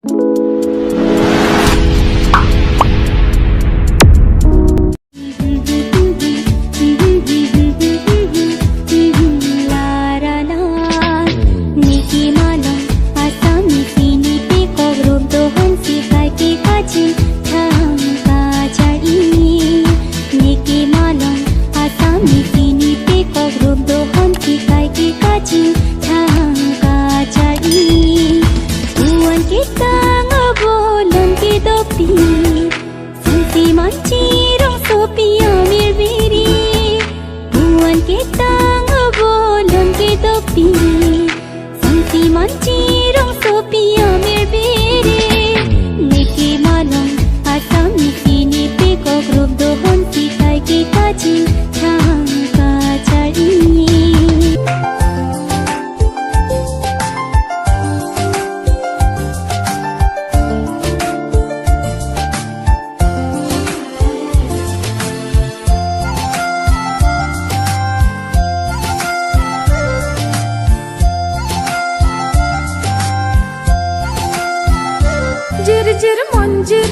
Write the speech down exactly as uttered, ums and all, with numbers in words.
Niki malom Assamese pini pekok rup do honsi kaike kachingthang kacharli. Niki malom Assamese pini pekok rup do honsi kaike kachingthang kacharli. Puan ketang abolon kedopi, sangsi manchi rongsopi amir biri. Puan ketang abolon kedopi, sangsi manchi rongsopi amir biri. Niki malom Assamese pini pekok rup do honsi kaike kachingthang kacharli. Jirjir monjir